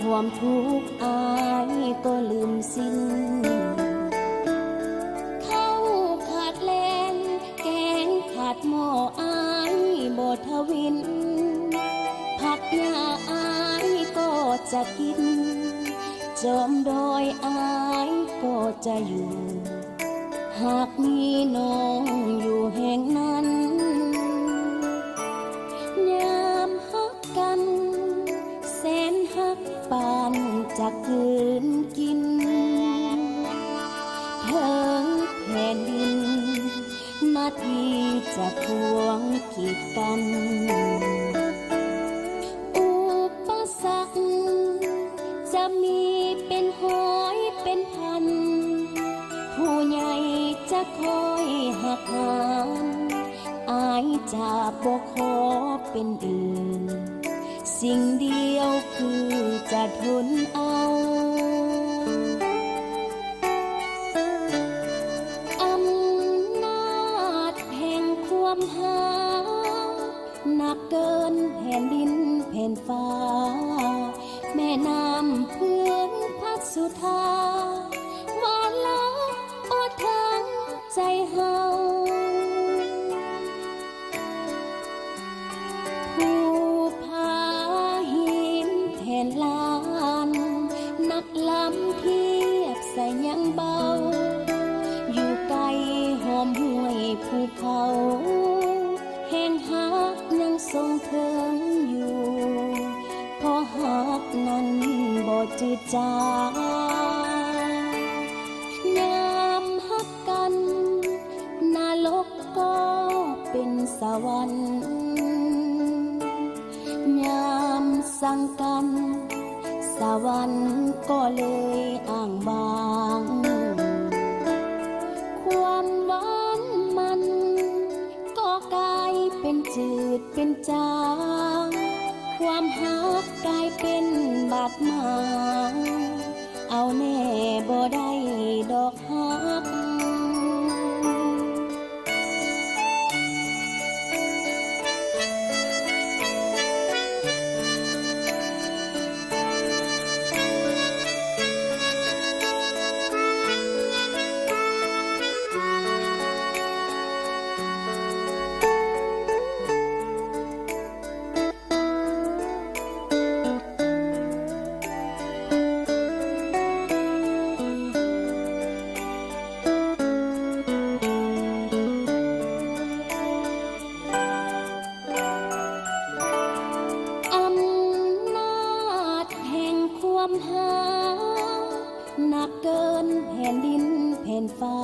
ຄວາມທຸກອ້າຍກໍລືມສິ້ນ ເຂົ້າຂາດແລ້ງ ແກງຂາດໝໍ້ອ້າຍບໍ່ທະວິນ ຜັກຫຍ້າອ້າຍກໍຈະກິນ ຈອມດອຍອ້າຍກໍຈະຢູ່ ຫາກມີນ້ອງຢູ່ແຫ່ງນັ້ນ ຍາມຮັກກັນແສນຮັກປານຈັກກືນກິນ ເຖິງແຜ່ນດິນໜ້າທີ່ຈະຂວາງກີດກັນ ອຸປະສັກຈະມີເປັນຮ້ອຍເປັນພັນ ຜູ້ໃຫຍ່ຈະຄອຍຮັກຫານ ອ້າຍຈະບໍ່ຂໍເປັນອື່ນ ສິ່ງດຽວຄືຈະທົນເອົາ ອຳນາດແຫ່ງຄວາມຮັກ ໜັກເກີນແຜ່ນດິນແຜ່ນຟ້າ ແມ່ນ້ຳເພື່ອນພັດສຸທາ ວ່າລາບໍ່ເຖິງໃຈເຮົາ ພູຜາຫີນແຜ່ນລານ ໜັກລຳທຽບໃສ່ຍັງເບົາ ຢູ່ໄກຫອມຫ້ວຍພູເຂົາ ແຮງຮັກຍັງຊົງເທີງຢູ່ ເພາະຮັກນັ້ນບໍ່ຈືດຈາງ ຍາມຮັກກັນ ນະລົກກໍເປັນສະຫວັນ ຍາມຊັງກັນ ສະຫວັນກໍເລີຍອ້າງບາງ ຄວາມຫວານມັນ ກໍກາຍເປັນຈືດເປັນຈາງ ຄວາມຮັກກາຍເປັນບາດໝາງ ເອົາແນ່ບໍ່ໄດ້ດອກຮັກ ອຳນາດແຫ່ງຄວາມຮັກ ໜັກເກີນແຜ່ນດິນແຜ່ນຟ້າ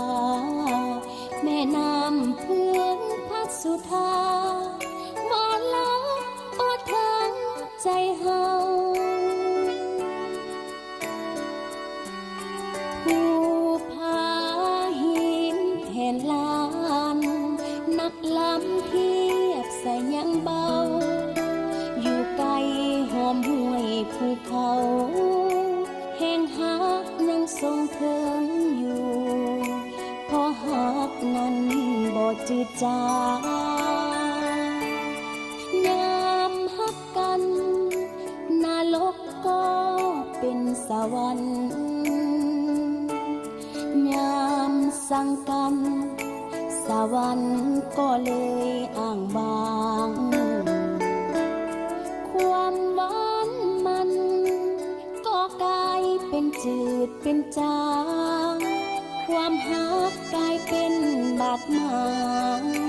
ແມ່ນ້ຳເພື່ອນພັດສຸທາ ບໍ່ລະບໍ່ເຖິງໃຈເຮົາ ພູຜາຫີນແຜ່ນລານ ໜັກລຳທຽບໃສ່ຍັງເບົາ ຢູ່ໄກຫອມຫ້ວຍພູເຂົາ ແຮງຮັກຍັງຊົງເທີງຢູ່ ເພາະຮັກນັ້ນບໍ່ຈືດຈາງ ຍາມຮັກກັນ ນະລົກກໍເປັນສະຫວັນ ຍາມຊັງກັນ ສະຫວັນກໍເລີຍອ້າງບາງ ຄວາມຫວານມັນ ກໍກາຍເປັນຈືດເປັນຈາງ ຄວາມຮັກກາຍເປັນບາດໝາງ